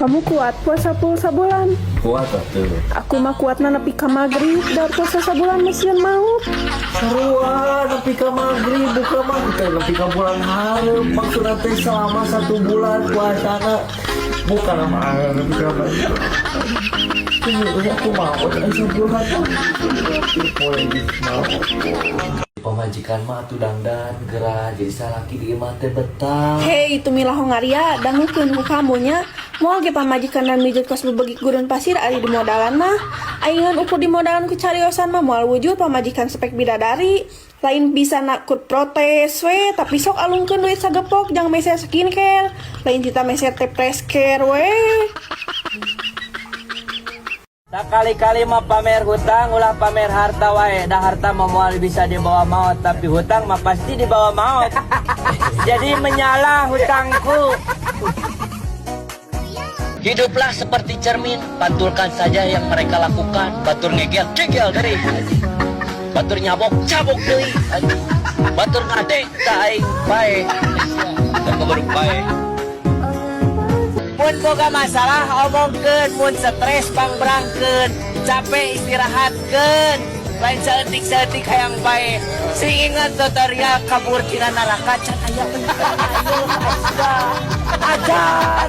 Kamu kuat puasa full sabulan? Kuat atuh. Aku mah kuatna nepi ka Magrib, da puasa sabulan mah sieun maut. Sarua, nepi ka Maghrib, buka mah teh nepi ka bulan hareup. Maksudna teh selama satu bulan puasana. Bukan sama nepi ka Maghrib. Aku mau sabulan mah. Mulai mau. Pamajikan mah atuh dangdan gerah, jadi salaki di imah teh betah. Hei, tumilah hongaria, dangukeun ku kamu nya. Moal ge pamajikan dan mijit kos bebegik gurun pasir ari di modalan mah. Aing ukur di modalan ku cariosan mah moal wujud pamajikan spek bidadari. Lain bisa nakut protes we, tapi sok alungkeun duit sagepok jang meser skincare. Lain kita meser teh fresh care we. Sakali-kali mah pamer hutang, ulah pamer harta wae. Dah harta mah moal bisa dibawa maut, tapi hutang mah pasti dibawa maut. Jadi menyala hutangku. Hiduplah seperti cermin, pantulkan saja yang mereka lakukan. Batur ngegel, gegel deui. Batur nyabok, cabok deui. Batur ngade, tah aing paeh. Tah baru paeh. Mun boga masalah omongkeun, mun stres pangbrangkeun, capek istirahatkeun. Lain saeutik-saeutik hayang paeh. Sing inget, tutorial kabur tina neraka can aya. Ayo, ajan.